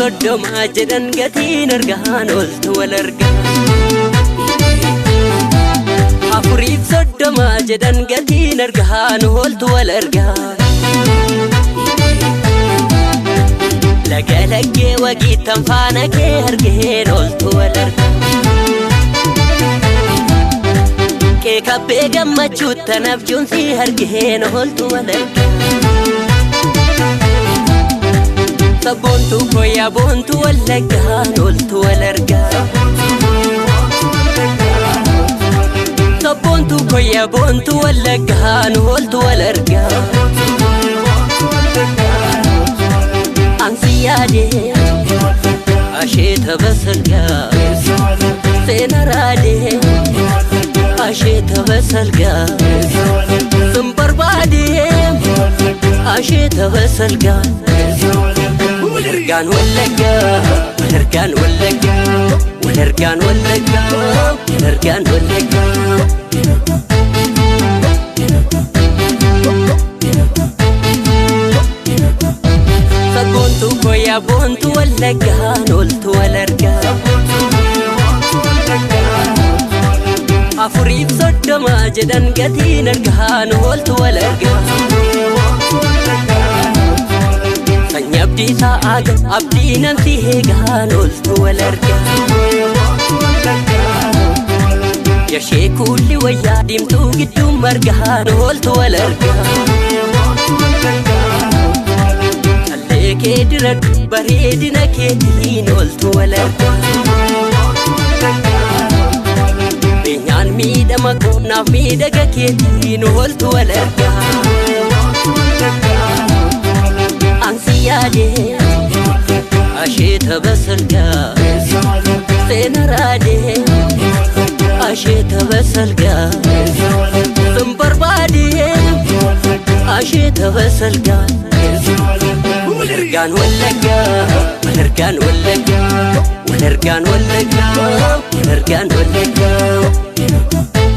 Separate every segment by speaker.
Speaker 1: 30 jedhan gatiin argaan ooltu wal argaa. 34 jedhan gatiin argaan ooltu wal argaa. Laga laggee wagiittan faana kee argeen ooltu wal argaa. Keekabbee gammachuuttan abjuun si argeen ooltu wal argaa. Sabboontuu koyyaa boontuu wallaggaan ooltu wal argaa. Sabboontuu koyyaa boontuu wallaggaan ooltu wal argaa. Ansi yaadee asheeta basalgaa seena raadee asheeta basalgaa sin barbaadee asheeta basalgaa. Walargaan wallaggaa walargaan wallaggaa walargaan wallaggaa walargaan wallaggaa. Sabboontuu koyyaa boontuu wallaggaan ooltu wal argaa. 34 jedhan gatiin argaan ooltu wal argaa. Sanyii abdii sa'aaga abdii nan si eegaan ooltu wal argaa. Yashee kuulli wayyaa diimtuu gidduun margaan ooltu wal argaa. Callee kee diradhu bareedina keetiin ooltu wal argaa. Beenyaan miidhama koonaaf miidhaga keetiin ooltu wal argaa. Ansi yaadee asheeta basalgaa seena raadee asheeta basalgaa sin barbaadee asheeta basalgaa. Walargaan wallaggaa walargaan wallaggaa walargaan wallaggaa walargaan wallaggaa.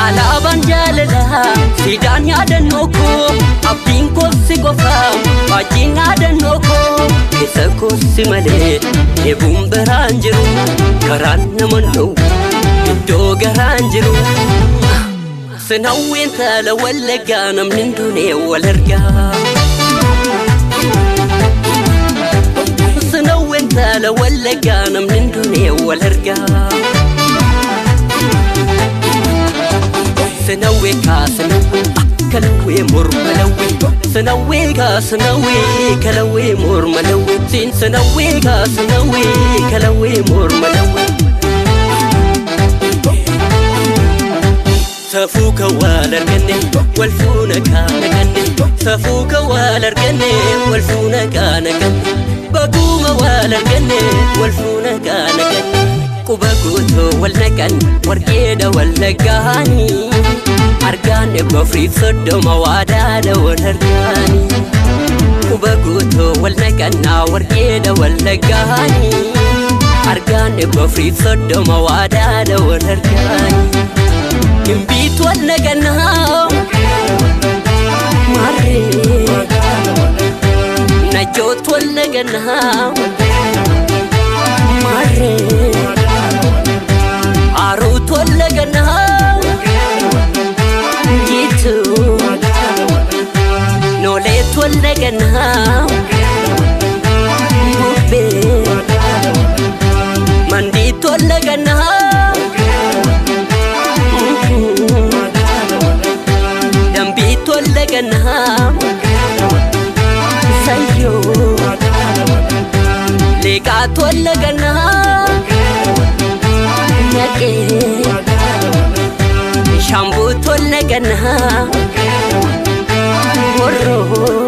Speaker 1: Alaabaan jaalalaa siidaan yaadannoo koo abdiin koossi qofa baajjiin yaadannoo koo keessa koossi malee eeguun biraan jiru karaan nama dhowwu iddoo garaan jiru. Sinawween taala wallaggaa namni hin duune wal argaa. Sinawween taala wallaggaa namni hin duune wal argaa. Sinawwee kaasinawwee kalawwee morma lawwee sinawwee kaasinawwee kalawwee morma lawwee siin sinawwee kaasinawwee kalawwee morma lawwee. Safuu kan wal arganne wal fuuna kaana ganne safuu kan wal arganne wal fuuna kaana ganne baguuma wal arganne wal fuuna kaana ganne quba guutuu wal naqan warqeedha wallaggaanii argaan 34 waadaadha wal argaanii quba guutuu wal naqannaa warqeedha wallaggaanii argaan 34 waadaadha wal argaanii. Gimbiitu wal naqannaa maarree najjootu wal naqannaa maarree haaruutu wal naqannaa jiituu nooleetu wal naqannaa bubbee mandiitu wal naqannaa. Dambiitu wal naqannaa sayyoo leeqaatu wal naqannaa naqee shambuutu wal naqannaa horroo